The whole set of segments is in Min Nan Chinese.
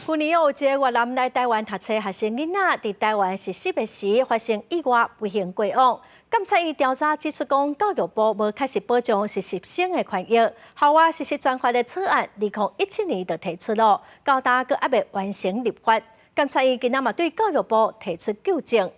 去年有一个越南來台灣讀冊學生囡仔，佇台灣實習的時發生意外不幸過往。檢察院調查指出，講教育部無確實保障實習生的權益。校外實習專法的草案，2017年就提出囉，到今閣猶未完成立法。檢察院今仔嘛對教育部提出糾正。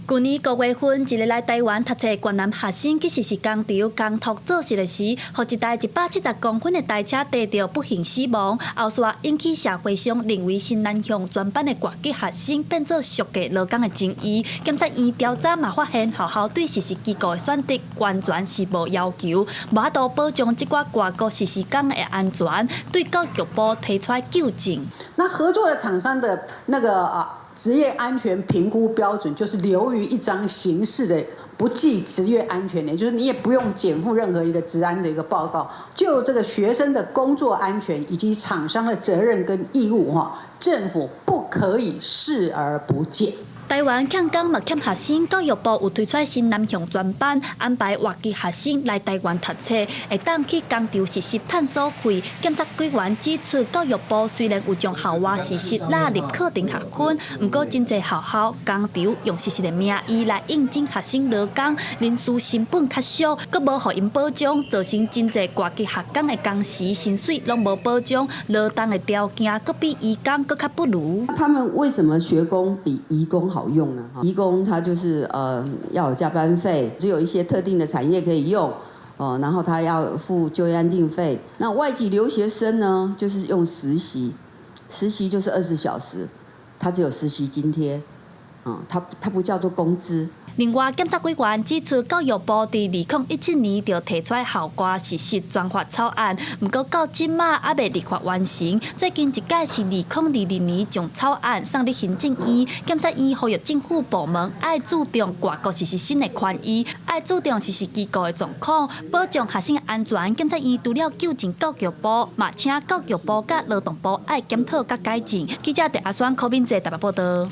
舊年5月份，一个來台灣讀冊越南學生去實習工場工托做實的時，予一台170公分的台車躡著，不幸死亡。後續引起社會上認為新南向專班的外籍學生變做俗價勞工的爭議。檢察院調查嘛發現，學校對實習機構的選擇完全是無要求，無法度保障這寡外國實習工的安全，對教育部提出糾正。那合作的廠商的那個啊，職業安全評估標準就是流於一張形式的，不計職業安全的，就是你也不用檢附任何一個職安的一個報告，就這個學生的工作安全以及廠商的責任跟義務，哈，政府不可以視而不見。台灣欠工嘛欠學生，教育部有推出新南向專班，安排外籍學生來台灣讀冊，會當去工場實習趁所費。檢察委員指出，教育部雖然有將校外實習納入課程學分，毋過真濟學校工場用實習的名義來應徵學生勞工，人事成本較俗，閣無予𪜶保障，造成真濟外籍學工的工時薪水攏無保障，勞動的條件閣比移工閣較不如。他們為什麼學工比移工好用呢？移工他就是要有加班費，只有一些特定的產業可以用哦，然後他要付就業安定費。那外籍留學生呢，就是用實習，實習就是20小時，他只有實習津貼，啊，他不叫做工資。另外，檢察委員指出，教育部佇2017年就提出校外實習專法草案，毋過到這馬猶未立法完成。最近一屆是2022年將草案送入行政院，檢察院呼籲政府部門愛注重外國實習生的權益，愛注重實習機構的狀況，保障學生安全。檢察院除了糾正教育部，嘛請教育部佮勞動部愛檢討佮改進。記者鄭阿雙、柯敏哲台北報道。